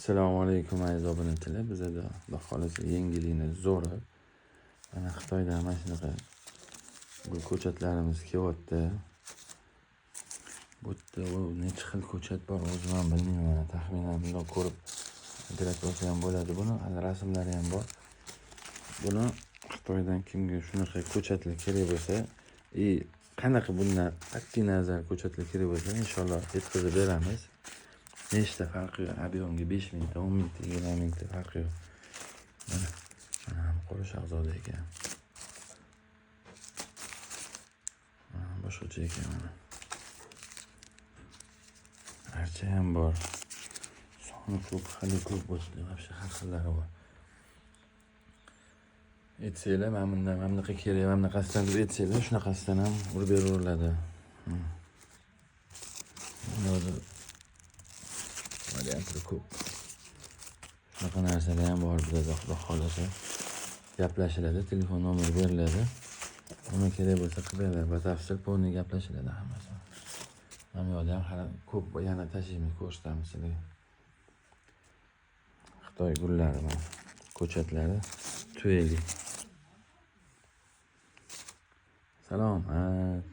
Assalomu alaykum aziz obunachilar. Bizada Xudo xohlasa yangilikni zo'ri. Mana Xitoydan mana shunaqa gul ko'chatlarimiz kelyapti. Bu yerda u necha xil ko'chat bor o'zim ham bilmayman. Mana taxminan bundoq ko'rib ajratib olsa ham bo'ladi buni. Hali rasmlari ham bor. Buni Xitoydan kimga shunaqa ko'chatlar kerak bo'lsa, qanaqa bundan qat'iy nazar ko'chatlar kerak bo'lsa, inshaalloh yetkazib beramiz. Nechta farqi yo'q. Объемga 5 mingta, 10 mingta, 20 mingta farqi yo'q. Mana, mana Qora Shahzoda ekan. Mana boshqacha ekan mana. Archa ham bor. Soni ko'p, xili ko'p bo'ldi. Вообще har xillari bor. Aytsanglar, mana bundan mana bunaqa kerak, mana bunaqasidan deb aytsanglar, shunaqasidan ham urib beraveriladi. Buni o'zi variantlar ko'p. Shunaqa narsalar ham bor bizada, Xudo xohlasa. Gaplashiladi, telefon nomeri beriladi. Nima kerak bo'lsa qilib beradi. Batafsil полный gaplashiladi hammasi. Mana bu yoqda ham hali ko'p yana tashlaymiz, ko'rsatamiz sizlarga. Xitoy gullari mana ko'chatlari tuyali. Salomat.